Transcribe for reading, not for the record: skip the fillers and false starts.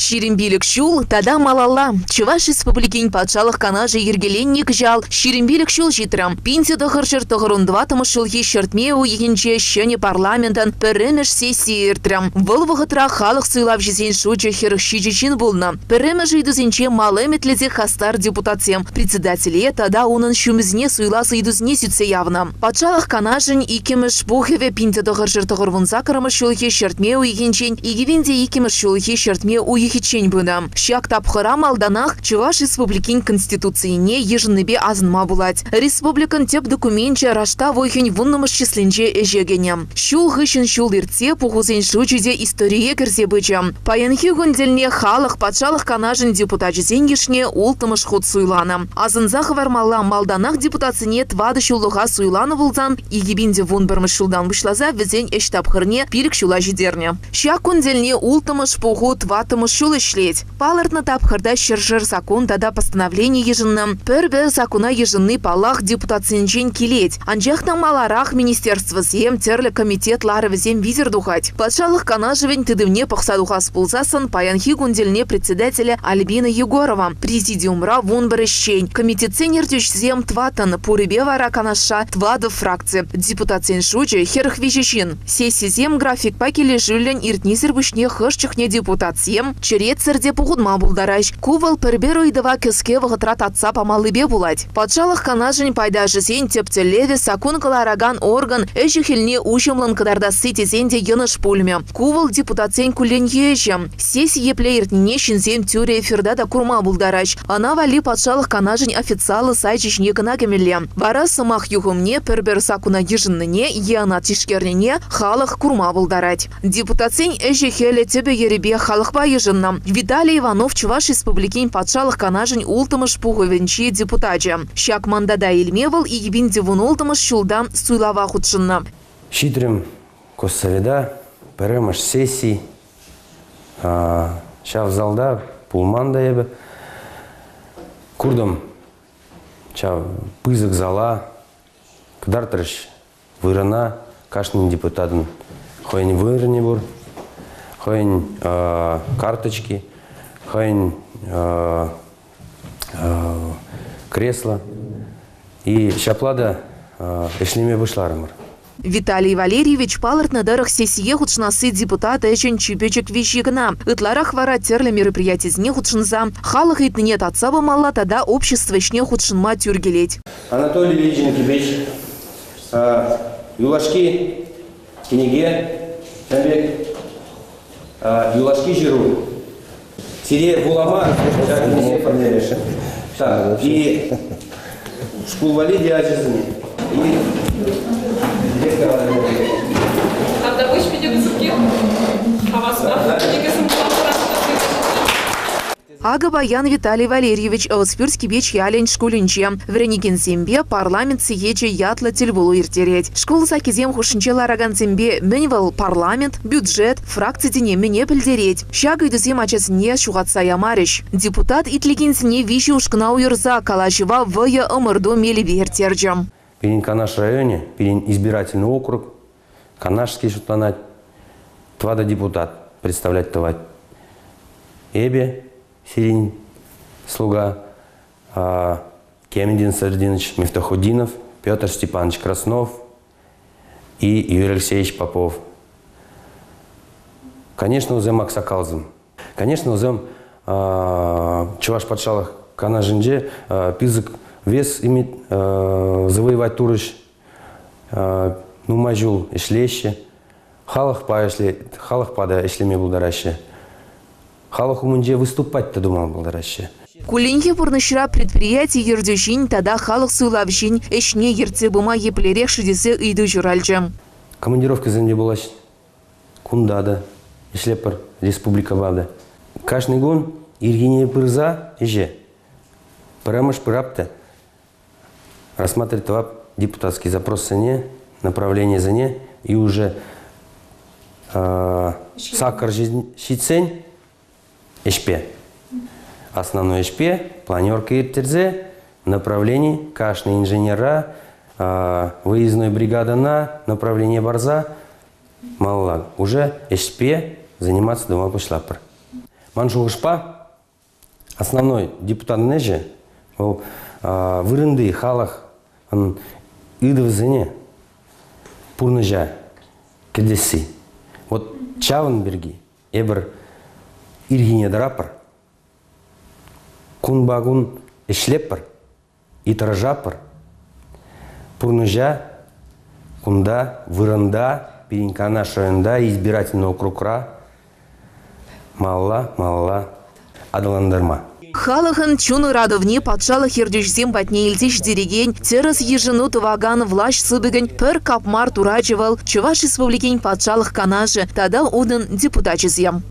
25 ҫул тата малалла. Чӑваш Республикин Патшалӑх Канашӗ йӗркеленни кӑҫал 25 ҫул ҫитрӗ. 1994 ҫулхи ҫӗртме уйӑхӗнче ҫӗнӗ парламентӑн пӗрремӗш сессийӗ иртрӗ. Вӑл вӑхӑтра халӑх суйлавҫисен шучӗ 47 ҫын пулнӑ. Пӗрремӗш ыйтусенче мал ӗмӗтлӗ те хастар депутатсем председателе тата унӑн ҫумӗсене суйлас ыйтусене сӳтсе явнӑ. Патшалӑх Канашӗн иккӗмӗш пухӑвӗ 1998 ҫулхи ҫӗртме уйӑхӗнчен 2002 ҫулхи ҫӗртме уйӑхӗччен пынӑ. Ҫак тапхӑра малтанах Чӑваш Республикин Конституцине йышӑннипе асӑнма пулать. Республикӑн тӗп докуменчӗ раштав уйӑхӗн вуннӑмӗш числинче ӗҫе кӗнӗ. Ҫул хыҫҫӑн ҫул иртсе пухусен шучӗ те историе кӗрсе пычӗ. Паянхи кун тӗлне халӑх Патшалӑх Канашӗн депутачӗсен йышне улттӑмӗш хут суйланӑ. Асӑнса хӑвармалла, малтанах депутатсене тӑватӑ ҫуллӑха суйланӑ пулсан 2011 ҫултан пуҫласа вӗсен ӗҫ тапхӑрне пилӗк ҫула ҫитернӗ. Ҫак кун тӗлне улттӑмӗш пуху тӑваттӑмӗш ҫул ӗҫлет. Палӑртнӑ тапхӑрта ҫӗршер саккун тата постановлени йышӑннӑ. Пӗр-пӗр саккуна йышӑнни, паллах, депутатсенчен килет. Анчах та маларах министерствӑсем, тӗрлӗ комитет ларӑвӗсем витӗр тухать. Патшалӑх Канашӗвӗн тытӑмне пӑхса тухас пулсассӑн паянхи кун тӗлне председателӗ Альбина Егорова, президиумра 11 ӗҫчен, комитетсен ертӳҫисем тӑваттӑн, пурӗпе вара Канашра тӑватӑ фракци. Депутатсен шучӗ 43 ҫын. Сессисем графикпа килӗшӳллӗн иртнисӗр пуҫне хӑш чухне депутатсем черетсӗр те пухӑнма пултараҫ. Ку вӑл пӗр-пӗр ыйтӑва кӗске вӑхӑтра татса памаллипе пулать. Патшалӑх Канашӗн пайташӗсен тӗп тӗллевӗ саккун кӑларакан орган ӗҫӗ-хӗлне уҫӑмлӑн кӑтартасси тесен те йӑнӑш пулмӗ. Ку вӑл депутатсен кулленхи ӗҫӗ. Сесси епле иртнине ҫынсем тӳрӗ эфирта та курма пултараҫ. Ӑна валли Патшалӑх Канашӗн официаллӑ сайчӗ ҫине кӑна кӗмелле. Вара сӑмах юхӑмне пӗр-пӗр саккуна йышӑннине е ӑна тишкернине халӑх курма пултарать. Депутатсен ӗҫӗ-хӗлӗ тӗпӗ-йӗрӗпе халӑхпа йышӑннӑ. Виталий Иванов Чӑваш Республикин Патшалӑх Канашӗн улттӑмӗш пухӑвӗнчи депутачӗ. Ҫак мандата илме вӑл 2016 ҫулта суйлава хутшӑннӑ. Ҫитрӗм Госсовета, пӗрремӗш сесси. Ҫав залта пулман та эпӗ. Куртӑм ҫав пысӑк зала, кӑтартрӗҫ вырӑна. Кашни депутатӑн хӑйӗн вырӑнӗ пур, хӑйӗн карточки, хӑйӗн кресло. И ҫапла та ӗҫлеме пуҫларӑмӑр. Виталий Валерьевич палӑртнӑ тӑрӑх, сессие хутшӑнасси депутат ӗҫӗн чи пӗчӗк виҫи кӑна. Ытларах вара тӗрлӗ мероприятисене хутшӑнса халӑх ыйтнине татса памалла тата общество ӗҫне хутшӑнма тӳр килет. Анатолий Ильич Кипеч юлашки кӗнеке ҫавӑн пек юлашки ҫыру. Сире вулама ҫак кӗнеке парнелесшӗн. И шкул валли те ачасене. И директора Тавтапуҫ питӗ пысӑкки. Хаваспах кӗнекесем Акӑ паян Виталий Валерьевич Ӑвӑспӳрт Кипеч ялӗн шкулӗнче вӗренекенсемпе парламент сехечӗ ятлӑ тӗлпулу ирттерет. Шкул саккисем хушшинче ларакансемпе мӗн вӑл парламент, бюджет, фракци тени мӗне пӗлтерет? Ҫак ыйтусем ачасене ҫухатса ямарӗҫ. Депутат итлекенсене виҫӗ ушкӑна уйӑрса калаҫӑва вӑйӑ ӑмӑрту мелӗпе ирттерчӗ. Пирӗн Канаш районӗ, пирӗн избирательный округ, Канашский шутланать, тӑватӑ депутат представлять тӑвать. Эпӗ, сирӗн слуга, Кемдин Сардинович Мифтахудинов, Петр Степанович Краснов и Юрий Алексеевич Попов. Конечно, вӗсем аксакалсем. Конечно, вӗсем Чӑваш патшалӑх Канашӗнче пысӑк вес иметь, завоевать турӗҫ. Нумай ҫул ӗҫлеҫҫӗ. Халӑхпа ӗҫле, халӑхпа та ӗҫлеме пултараҫҫӗ. Халӑх умӗнче выступать та тума пултараҫҫӗ. Кулленхи пурнӑҫра предприяти ертӳҫин тата халӑх суйлавҫин ӗҫне ертсе пыма еплерех-ши тесе ыйту ҫуралчӗ. Командировкӑсем те пулаҫҫӗ. Кунта та ӗҫлетпӗр, республикӑпа та. Кашни кун ирхине пырса ӗҫе пӗрремӗш пырап та рассматривать тӑвап депутатский запроссене, направленисене и уже сакӑр ҫитсен ӗҫпе. Основной ӗҫпе планерка ирттерсе направлени кашни инженера выездной бригадӑна направление парса малалла уже ӗҫпе заниматься тума пуҫлатпӑр. Ман шухӑшпа, основной депутатӑн ӗҫӗ вӑл вырӑнти халӑх ыйтӑвӗсене пурнӑҫа кӗртесси. Вот ҫавӑн пирки эпир ирхине тӑратпӑр, кунпа кун ӗҫлетпӗр и тӑрӑшатпӑр. Пурнӑҫа кунта, вырӑнта, пирӗн Канаш районта, избирательный округра малалла, малалла аталантарма. Халӑхӑн чун ыратӑвне патшалӑх ертӳҫисем патне илсе ҫитерекен, тӗрӗс йышӑну тӑвакан влаҫ сыпӑкӗн пӗр капмар турачӗ вӑл Чӑваш Республикин Патшалӑх Канашӗ тата унӑн депутачӗсем.